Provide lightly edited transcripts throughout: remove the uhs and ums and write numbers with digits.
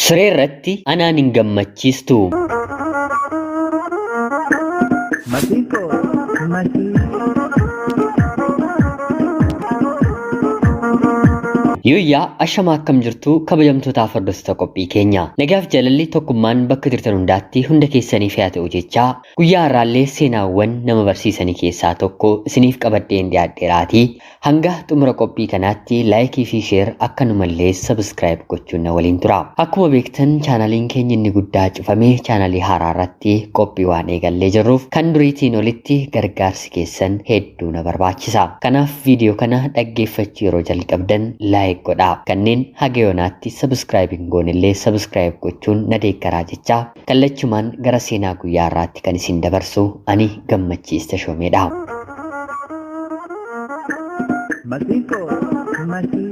Siree irratti anaan hin gammachiistu. Masiiko, masii. Yooyyaa ashamaa akkam jirtu kabajamtootaaf hordoftoota qophii keenya. Nagaaf jaalalli tokkummaan bakka jirtan hundaatti hunda keessaniif haa ta'u jechaa guyyaa har'aallee seenaawwan nama barsiisanii keessaa tokko isiniif qabadheen dhiyaadheeraatii. Hanga xumura qophii kanaatti laayikii fi sheer akkanumallee sabiskiraayib gochuun na waliin tura. Akkuma beektan chaanaliin keenya inni guddaa cufamee chaanalii haaraa irratti qophii waan eegallee jirruuf kan duriitiin olitti gargaarsi keessan hedduu na barbaachisa. Kanaaf viidiyoo kana dhaggeeffachuu yeroo jalqabdan laayik godhaa. Kanneen haga yoonaatti sabiskiraayib hin goonellee sabiskiraayib gochuun na deeggaraa jechaa kallachumaan gara seenaa guyyaa har'aatti kan isin dabarsu ani Gammachiis Tashoomeedha. Masiiko, masii.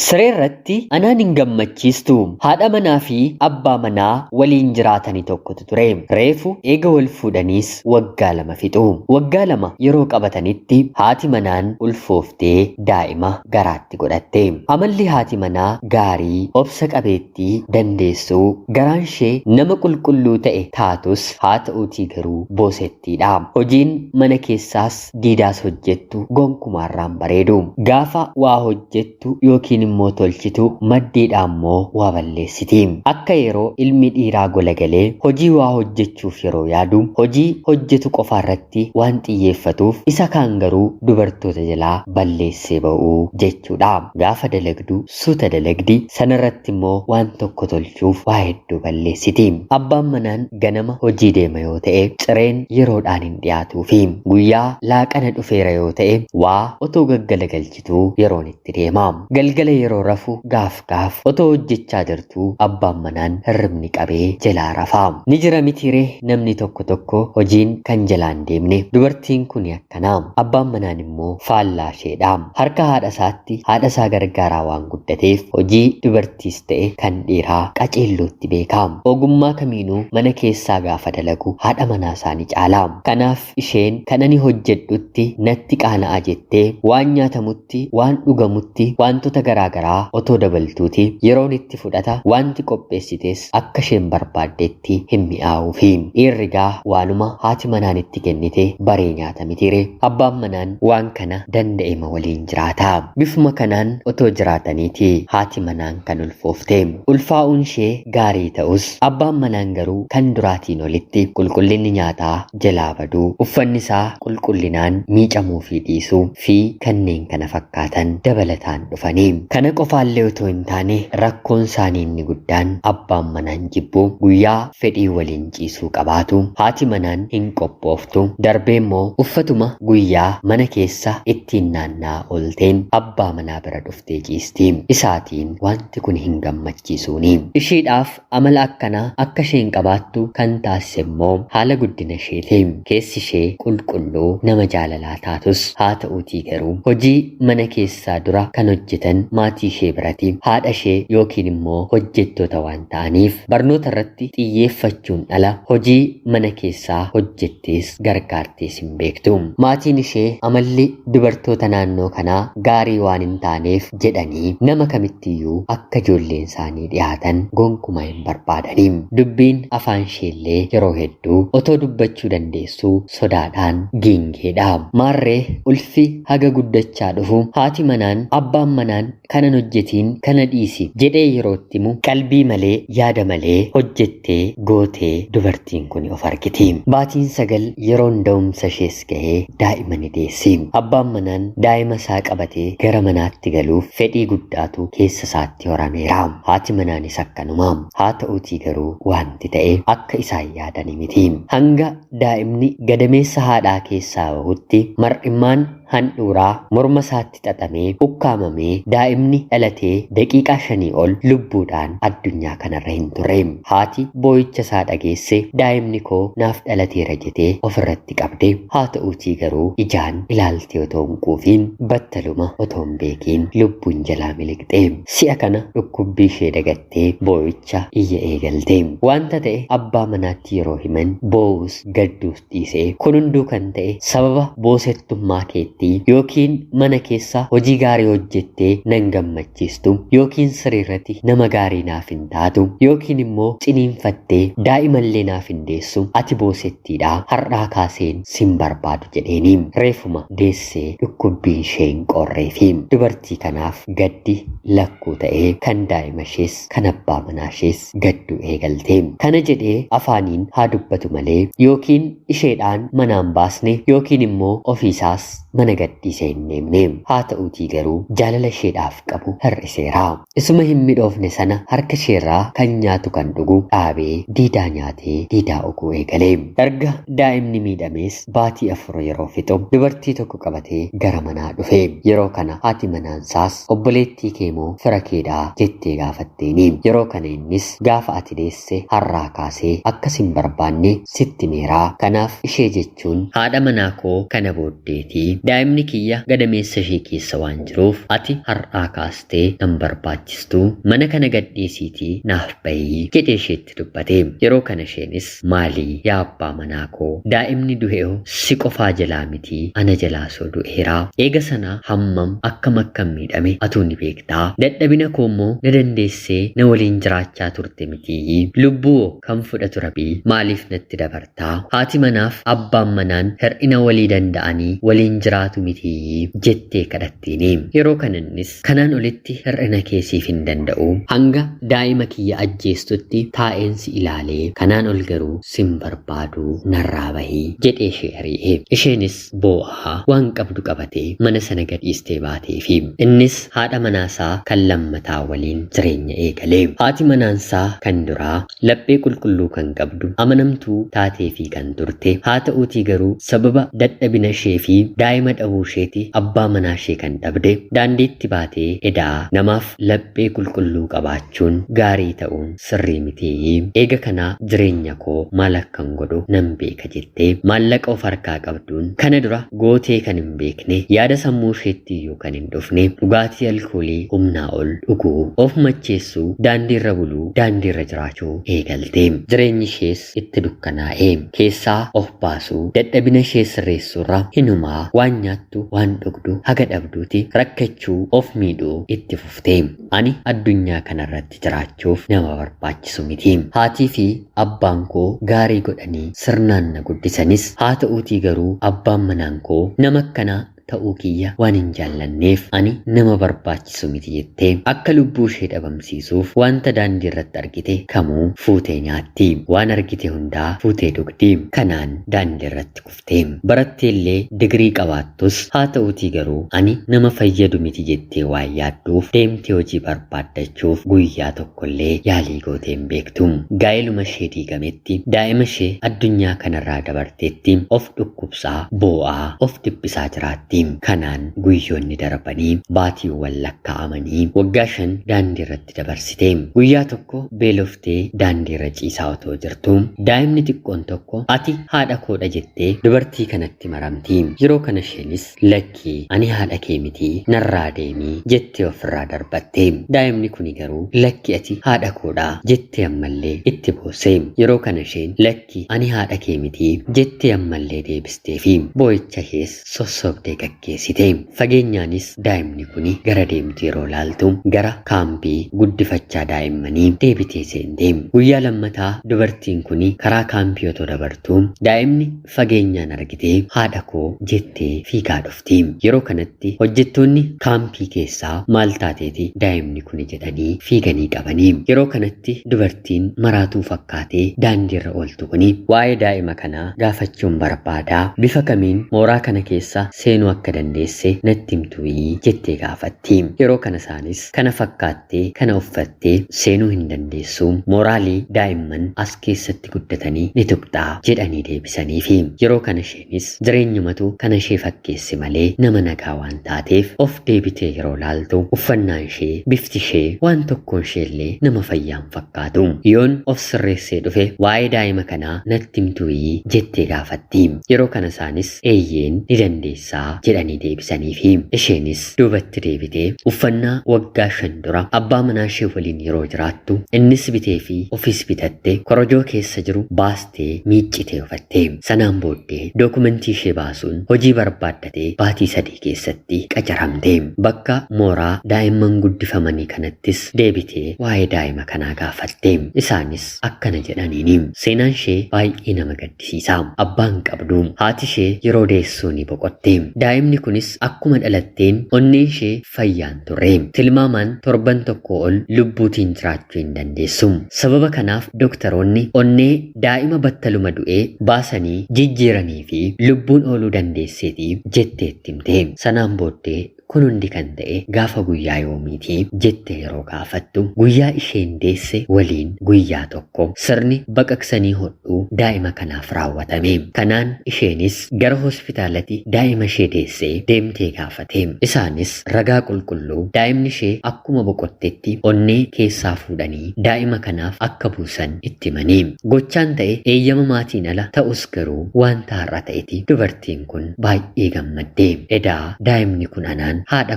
Siree irratti anaan hin gammachiistu. Haadha manaa fi abbaa manaa waliin jiraatanii tokkotu ture. Reefu eega wal fuudhaniis waggaa 2 fixu. Waggaa 2 yeroo qabatanitti haati manaan ulfooftee daa'ima garaatti godhatte. Amalli haati manaa gaarii, obsa qabeettii, dandeessuu, garaan ishee nama qulqulluu ta'e taatus haa ta'uutii garuu boosettiidha. Hojiin mana keessaas diidaas hojjettu gonkumaarraan bareedu. Gaafa waa hojjettu yookiin immoo tolchitu maddiidhaa immoo waa balleessiti. Akka yeroo ilmi dhiiraa gola galee hojii waa hojjechuuf yeroo yaadu hojii hojjetu qofa irratti waan xiyyeeffatuuf isa kaan garuu dubartoota jalaa balleessee ba'uu jechuudha. Gaafa dalagdu suuta dalagdi, sanarratti immoo waan tokko tolchuuf waa hedduu balleessiti. Abbaan manaan ganama hojii deema yoo ta'e cireen yeroodhaan hin dhiyaatuufi. Guyyaa laaqana dhufeera yoo ta'e waa otoo gaggalagalchituu yeroon itti deema. Galgala yeroo rafu gaaf gaaf otoo hojjechaa jirtuu abbaan manaan hirribni qabee jalaa rafa. Ni jira mitiiree namni tokko tokko hojiin kan jalaan deemne. Dubartiin kuni akkana. Abbaan manaan immoo faallaa isheedha. Harka haadha isaatti haadha isaa gargaaraa waan guddateef hojii dubartiis ta'e kan dhiiraa qaceellootti beeka. Ogummaa kamiinuu mana keessaa gaafa dalagu haadha manaa isaa ni caala. Kanaaf isheen kan ani hojjedhutti natti qaana'a jettee waan nyaatamutti, waan dhugamutti wantoota garaagaraa otoo dabaltuuti yeroon itti fudhata, wanti qopheessites akka isheen barbaaddetti hin mi'aawuufi. Dhiirri gaa waanuma haati manaan itti kennite baree nyaata mitiire. Abbaan manaan waan kana danda'ema waliin jiraata. Bifuma kanaan otoo jiraataniiti haati manaan kan ulfoofte. Ulfaa'uun ishee gaarii ta'us abbaan manaan garuu kan duraatiin olitti qulqullinni nyaataa jalaa baduu, uffanni isaa qulqullinaan miicamuu fi dhiisuu fi kanneen kana fakkaatan dabalataan dhufanii. Kana qofaallee otoo hin taane rakkoon isaanii inni guddaan abbaan manaan jibbu guyyaa fedhii waliin ciisuu qabaatu, haati manaan hin qophooftu, darbee immoo uffatuma guyyaa mana keessa ittiin naanna'aa oolteen abbaa manaa bira dhuftee ciisti. Isaatiin wanti kun hin gammachiisuuni. Ishiidhaaf amala akkanaa akka isheen qabaattu kan taasise immoo haala guddina isheeti. Keessi ishee qulqulluu nama jaalalaa taatus haa ta'uutii garuu hojii mana keessaa dura kan hojjetan maatii ishee biratti haadha ishee yookiin immoo hojjettoota waan ta'aniif barnoota irratti xiyyeeffachuun ala hojii mana keessaa hojjettees gargaartees hin beektu. Maatiin ishee amalli dubartoota naannoo kanaa gaarii waan hin taaneef jedhanii nama kamittiyyuu akka ijoolleen isaanii dhiyaatan gonkumaa hin barbaadani. Dubbiin afaan isheellee yeroo hedduu otoo dubbachuu dandeessuu sodaadhaan giingeedha. Maarree ulfi haga guddachaa dhufu haati manaan abbaan manaan kanan hojjetiin kana dhiisi jedhee yeroo itti himu qalbii malee yaada malee hojjettee gootee dubartiin kun of argiti. Baatiin 9 yeroon da'umsa ishees ga'ee daa'ima ni deessi. Abbaan manaan daa'ima isaa qabatee gara manaatti galuuf fedhii guddaatu keessa isaatti horameera. Haati manaanis akkanuma. Haa ta'uutii garuu wanti ta'e akka isaan yaadani miti. Hanga daa'imni gadameessa haadhaa keessaa bahutti mar'immaan handhuuraa morma isaatti xaxamee ukkaamamee daa'imni dhalatee daqiiqaa 5 ol lubbuudhaan addunyaa kanarra hin turre. Haati boo'icha isaa dhageesse daa'imni koo naaf dhalateera jettee ofirratti qabde. Haa ta'uutii garuu ijaan ilaaltee otoo hin quufiin battaluma otoo hin beekiin lubbuun jalaa miliqxe. Si'a kana dhukkubbii ishee dagattee boo'icha iyya eegalte. Wanta ta'e abbaa manaatti yeroo himan boo'us gadduus dhiisee kun hunduu kan ta'e sababa boosettummaa keetti jetti, yookiin mana keessa hojii gaarii hojjettee nan gammachiistu, yookiin siree irratti nama gaarii naaf hin taatu, yookiin immoo ciniinfattee daa'imallee naaf hin deessu, ati boosettiidha, har'aa kaaseen sin barbaadu jedheeni. Reefuma deessee dhukkubbiin ishee hin qorreefi dubartii kanaaf gaddi lakkuu ta'ee kan daa'ima ishees kan abbaa manaa ishees gaddu eegalte. Kana jedhee afaaniin haa dubbatu malee yookiin isheedhaan manaan baasne yookiin immoo ofiisaas mana gadhiisee hin deemne. Haa ta'uutii garuu jaalala isheedhaaf qabu hir'iseera. Isuma hin midhoofne sana harka isheerraa kan nyaatu kan dhugu dhaabee diidaa nyaatee diidaa oguu eegale. Erga daa'imni miidhamees baatii 4 yeroo fixu dubartii tokko qabatee gara manaa dhufe. Yeroo kana haati manaansaas obboleettii kee moo fira keedhaa jettee gaafatteeni. Yeroo kana innis gaafa ati deesse har'aa kaasee akkas hin barbaanne sitti meeraa. Kanaaf ishee jechuun haadha manaa koo kana booddeetii. Daa'imni kiyya gadameessa ishee keessa waan jiruuf ati har'aa kaastee nan barbaachistu, mana kana gadhiisiitii naaf bahii jedhee isheetti dubbate. Yeroo kana isheenis maalii yaa abbaa manaa koo, daa'imni du'e si qofaa jalaa mitii ana jalaa soo du'eera. Eega sana hammam akkam akkam miidhame atuu ni beektaa. Dadhabina koo immoo na dandeessee na waliin jiraachaa turte mitii. Lubbuu kan fudhatu Rabbii maaliif natti dabartaa? Haati manaaf abbaan manaan hir'ina walii danda'anii waliin jiraatu mitii jettee kadhatteeni. Yeroo kana innis kanaan olitti hir'ina kee siif hin danda'u. Hanga daa'ima kiyya ajjeestutti taa'een si ilaalee kanaan ol garuu sin barbaadu, narraa bahii jedhee ishee ari'e. Isheenis boo'aa waan qabdu qabatee mana sana gadhiistee baateefi innis haadha manaasaa kan lammataa waliin jireenya eegale. Haati manaansaa kan duraa laphee qulqulluu kan qabdu, amanamtuu taatee fi kan turte, haa ta'uutii garuu sababa dadhabina ishee fi daa'ima dhabuu isheeti abbaa manaa ishee kan dhabde, daandiitti baatee edaa namaaf laphee qulqulluu qabaachuun gaarii ta'uun sirrii mitii. Eega kanaa jireenya koo maal akkan godhu nan beeka jettee maallaqa of harkaa qabduun kana dura gootee kan hin beekne, yaada sammuu isheetti iyyuu kan hin dhufne, dhugaatii alkoolii humnaa ol dhuguu, of macheessuu, daandiirra buluu, daandiirra jiraachuu eegalte. Jireenyi ishees itti dukkanaa'e. Keessaa of baasuu, dadhabina ishee sirreessuurra hinumaa waan nyaattu waan dhugdu haga dhabduuti rakkachuu, of miidhuu itti fufte. Ani addunyaa kanarratti jiraachuuf nama barbaachisu miti. Haatii fi abbaan koo gaarii godhanii sirnaan na guddisanis haa ta'uutii garuu abbaan manaan koo nama akkanaa ta'uu kiyya waan hin jaallanneef ani nama barbaachisu miti jettee akka lubbuu ishee dhabamsiisuuf wanta daandii irratti argite kamuu fuutee nyaatti. Waan argite hundaa fuutee dhugdi. Kanaan daandii irratti kuftee. Barattee illee digirii qabaattus haa ta'uutii garuu ani nama fayyadu miti jettee waan yaadduuf deemtee hojii barbaaddachuuf guyyaa tokkollee yaalii gootee hin beektu. Gaa'eluma ishee diigametti, daa'ima ishee addunyaa kanarraa dabarteetti of dhukkubsaa, boo'aa, of dhiphisaa jiraatti. Kanaan guyyoonni darbanii baatiiwwan lakkaa'amanii waggaa 5 daandii irratti dabarsite. Guyyaa tokko beeloftee daandii irra ciisaa otoo jirtu daa'imni xiqqoon tokko ati haadha koodha jettee dubartii kanatti maramti. Yeroo kana isheenis lakkii ani haadha kee miti, narraa deemii jettee ofirraa darbatte. Daa'imni kuni garuu lakki ati haadha koodha jettee ammallee itti boose. Yeroo kana isheen lakki ani haadha kee miti jettee ammallee deebisteefi boo'icha ishees sossobdee gaggeessite. Fageenyaanis daa'imni kuni gara deemtu yeroo laaltu gara kaampii guddifachaa daa'immanii deebitee seente. Guyyaa lammataa dubartiin kuni karaa kaampii otoo dabartu daa'imni fageenyaan argitee haadha koo jettee fiigaa dhufti. Yeroo kanatti hojjettoonni kaampii keessaa maal taateeti daa'imni kuni jedhanii fiiganii qabanii. Yeroo kanatti dubartiin maraatuu fakkaatee daandiirra ooltu kuni waa'ee daa'ima kanaa gaafachuun barbaadaa, bifa kamiin mooraa kana keessa seenuu akka dandeesse natti himtuuyii jettee gaafatti. Yeroo kana isaanis kana fakkaattee kana uffattee seenuu hin dandeessu, mooraalii daa'imman as keessatti guddatanii ni tuqxaa jedhanii deebisaniifi. Yeroo kana isheenis jireenyumatu kana ishee fakkeesse malee nama nagaa waan taateef of deebitee yeroo laaltu uffannaan ishee, bifti ishee, waan tokkoon isheellee nama fayyaan fakkaatu. Yoon of sirreessee dhufe waa'ee daa'ima kanaa natti himtuuyii jettee gaafatti. Yeroo kana isaanis eeyyeen ni dandeessaa jedhanii deebisaniifi isheenis duubatti deebitee uffannaa waggaa 5 dura abbaa manaa ishee waliin yeroo jiraattu innis bitee fi ofiis bitatte korojoo keessa jiru baastee miiccitee uffatte. Sanaan booddee dookumentii ishee baasuun hojii barbaaddatee baatii 3 keessatti qacaramte. Bakka mooraa daa'imman guddifamanii kanattis deebitee waa'ee daa'ima kanaa gaafatte. Isaanis akkana jedhaniini: seenaan ishee baay'ee nama gaddisiisa. Abbaan qabdu, haati ishee yeroo deessuu ni boqotte. Daa'imni kunis akkuma dhalatteen onneen ishee fayyaan turre. Tilmaamaan torban tokko ol lubbuutiin jiraachuu hin dandeessu. Sababa kanaaf dooktaroonni onnee daa'ima battaluma du'ee baasanii jijjiiranii fi lubbuun ooluu dandeesseeti jetteetti himte. Sanaan booddee kun hundi kan ta'e gaafa guyyaa yoomiiti jette yeroo gaafattu guyyaa isheen deesse waliin guyyaa tokko sirni baqaqsanii hodhuu daa'ima kanaaf raawwatame. Kanaan isheenis gara hospitaalatti daa'ima ishee deessee deemtee gaafate. Isaanis ragaa qulqulluu daa'imni ishee akkuma boqottetti onnee keessaa fuudhanii daa'ima kanaaf akka buusan itti himanii. Gochaan ta'e eeyyama maatiin ala ta'us garuu wanta har'a ta'etti dubartiin kun baay'ee gammadde. Edaa daa'imni kun anaan haadha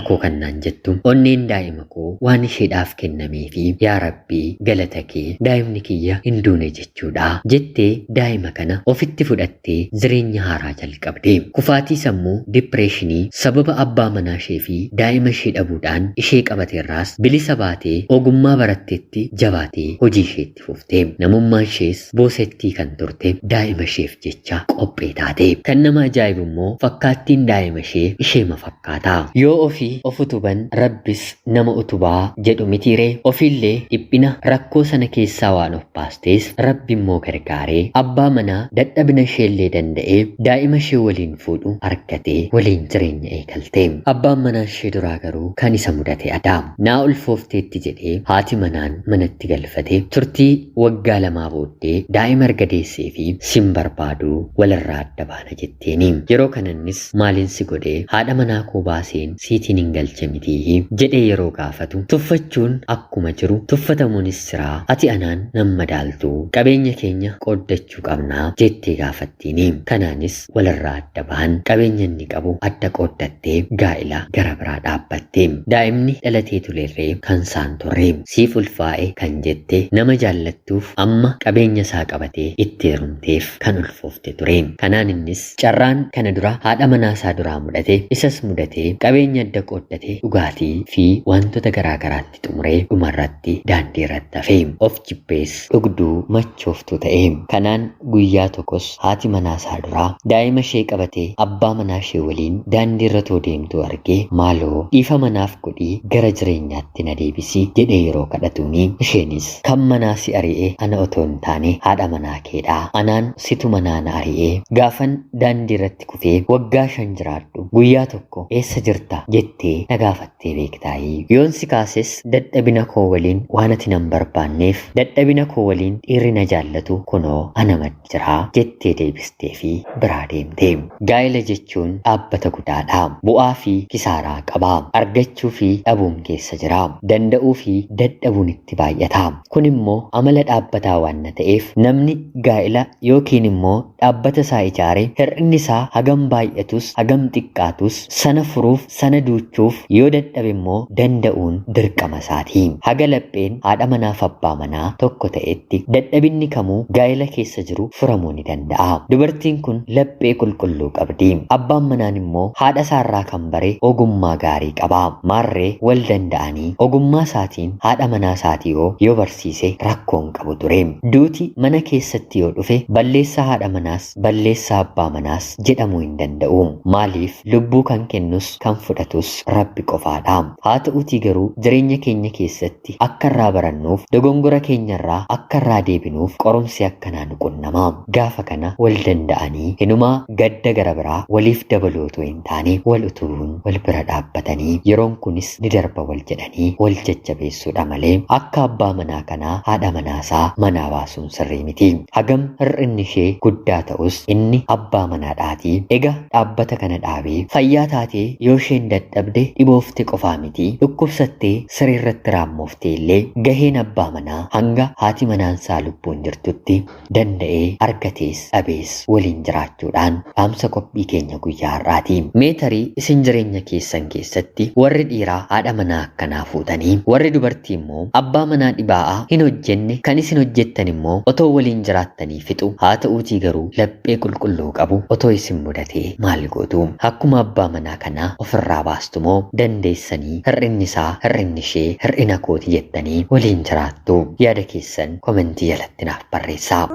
koo kan naan jettu onneen daa'ima koo waan isheedhaaf kennamee fi yaa Rabbii galata kee daa'imni kiyya hin duune jechuudha jettee daa'ima kana ofitti fudhattee jireenya haaraa jalqabde. Kufaatii sammuu dipireeshinii sababa abbaa manaa ishee fi daa'ima ishee dhabuudhaan ishee qabateerraas bilisa baatee ogummaa baratteetti jabaatee hojii isheetti fufte. Namummaan ishees boosettii kan turte daa'ima isheef jecha qophee taate. Kan nama ajaa'ibu immoo fakkaattiin daa'ima ishee isheema fakkaata. Yoo ofii of utuban Rabbis nama utubaa jedhu mitiiree ofiillee dhiphina rakkoo sana keessaa waan of baastees Rabbi immoo gargaaree abbaa manaa dadhabina isheellee danda'ee daa'ima ishee waliin fuudhu argatee waliin jireenya eegalte. Abbaan manaa ishee duraa garuu kan isa mudate adaam. Naa ulfoofteetti jedhee haati manaan manatti galfate. Turtii waggaa 2 booddee daa'ima erga deessee fi sin barbaaduu walirraa adda baana jetteeni. Yeroo kanannis maaliin si godhee haadha manaa koo baaseen siitiin hin galche mitii jedhee yeroo gaafatu tuffachuun akkuma jiru tuffatamuunis siraa ati anaan nan madaaltu qabeenya keenya qooddachuu qabnaa jettee gaafattiini. Kanaanis walirraa adda bahan. Qabeenya inni qabu adda qooddattee gaa'ila gara biraa dhaabbatte. Daa'imni dhalatee tuleerree kan saan turre siif ulfaa'e kan jette nama jaallattuuf amma qabeenya isaa qabatee itti heerumteef kan ulfoofte ture. Kanaan innis carraan kana dura haadha manaa isaa duraa mudate isas mudatee qabeenya adda qooddate dhugaatii fi wantoota garaa garaatti xumuree dhumarratti daandii irratti hafe. Of jibbees dhugduu machooftuu ta'e. Kanaan guyyaa tokkos haati manaa isaa duraa daa'ima ishee qabatee abbaa manaa ishee waliin daandii irra too deemtuu argee maaloo dhiifa manaaf godhii gara jireenyaatti na deebisi jedhee yeroo kadhatuuni isheenis kan manaa si ari'e ana otoo hin taane haadha manaa keedhaa anaan situ manaa na ari'ee gaafan daandii irratti kufee waggaa 5 jiraadhu guyyaa tokko eessa jirta jettee na gaafattee beektaayii. Yoon si kaases dadhabina koo waliin waan ati nan barbaanneef dadhabina koo waliin dhiirri na jaallatu kunoo ana maddiraa jettee deebistee fi biraa deemte. Gaa'ela jechuun dhaabbata guddaadha. Bu'aa fi kisaaraa qaba. Argachuu fi dhabuun keessa jira. Danda'uu fi dadhabuun itti baay'ata. Kun immoo amala dhaabbataa waan ta'eef namni gaa'ela yookiin immoo dhaabbata isaa ijaare hir'inni isaa hagam baay'atus hagam xiqqaatus sana furuuf sana duuchuuf yoo dadhabe immoo danda'uun dirqama isaati. Haga lapheen haadha manaaf abbaa manaa tokko ta'etti dadhabinni kamuu gaa'ela keessa jiru furamuu ni danda'a. Dubartiin kun laphee qulqulluu qabdi. Abbaan manaan immoo haadha isaarraa kan bare ogummaa gaarii qaba. Maarree wal danda'anii ogummaa isaatiin haadha manaa isaatii yoo barsiise rakkoon qabu ture. Duuti mana keessatti yoo dhufe balleessaa haadha manaas balleessaa abbaa manaas jedhamuu hin danda'u. Maaliif lubbuu kan kennus kan fudhatus Rabbi qofaadha. Haa ta'uutii garuu jireenya keenya keessatti akka irraa barannuuf dogongora keenyarraa akka irraa deebinuuf qorumsi akkanaa nu qunnama. Gaafa kana wal danda'anii hinumaa gadda gara biraa waliif dabaluu otoo hin taane wal utubuun wal bira dhaabbatanii yeroon kunis Kunis ni darba wal jedhanii wal jajjabeessuudha malee akka abbaa manaa kanaa haadha manaasaa manaa baasuun sirrii miti. Hagam hir'inni ishee guddaa ta'us inni abbaa manaadhaatii. Egaa dhaabbata kana dhaabee fayyaa taatee yoo isheen dadhabde dhiboofte qofaa miti, dhukkubsattee sireerratti raammooftee illee gaheen abbaa manaa hanga haati manaansaa lubbuun jirtutti danda'ee argatees dhabees waliin jiraachuudhaan dhaamsa qophii keenya guyyaa har'aati. Mee tarii isin jireenya keessan keessatti warri dhiiraa haadha manaa akkanaa fuutanii, warri dubartii immoo abbaa manaa dhibaa'aa hin hojjenne, kan isin hojjettan immoo otoo waliin jiraattanii fixu, haa ta'uutii garuu laphee qulqulluu qabu otoo isin mudatee maal gootu? Akkuma abbaa manaa kanaa ofirraa baastu moo dandeessanii hir'inni isaa hir'inni ishee hir'ina kooti jettanii waliin jiraattu? Yaada keessan komentii jalatti naaf barreessaa.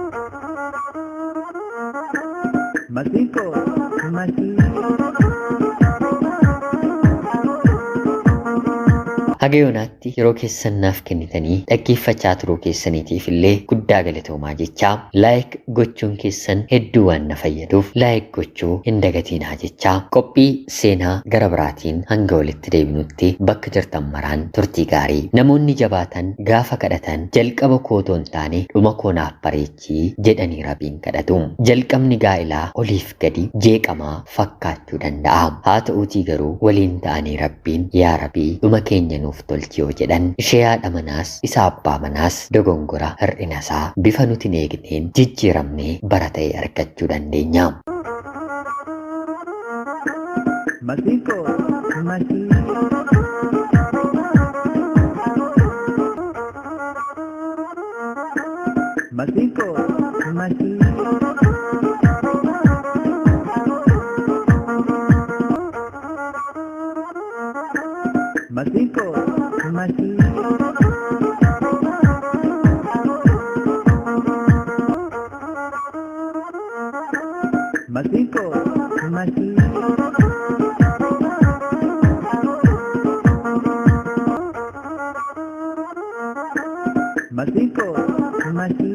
Masinko, masi. Haga yoonaatti yeroo keessan naaf kennitanii dhaggeeffachaa turuu keessaniitiif illee guddaa galatoomaa jechaa, laayik gochuun keessan hedduu waan na fayyaduuf laayik gochuu hin dagatinaa jechaa, qophii seenaa gara biraatiin hanga walitti deebinutti bakka jirtan maraan turtii gaarii. Namoonni jabaatan gaafa kadhatan jalqaba kootoo hin taane dhuma koo naaf bareechii jedhanii rabbiin kadhatu. Jalqabni gaa'ilaa oliif gadi jeeqamaa fakkaachuu danda'a. Haa ta'uutii garuu waliin ta'anii rabbiin yaa rabbii dhuma keenya nuuf tolchi yoo jedhan, ishee haadha manaas isa abbaa manaas dogongora hir'ina isaa bifa nuti hin eegneen jijjiiramnee bara ta'e argachuu dandeenya. Masinko, masi. Masinko, masi. Masinko, masi. Masinko, masi. Masinko, masi.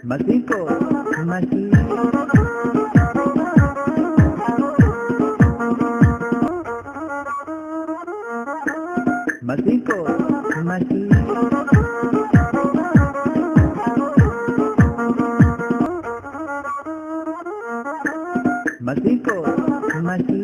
Masinko, masi. Masinko, masi. Masinko, masi.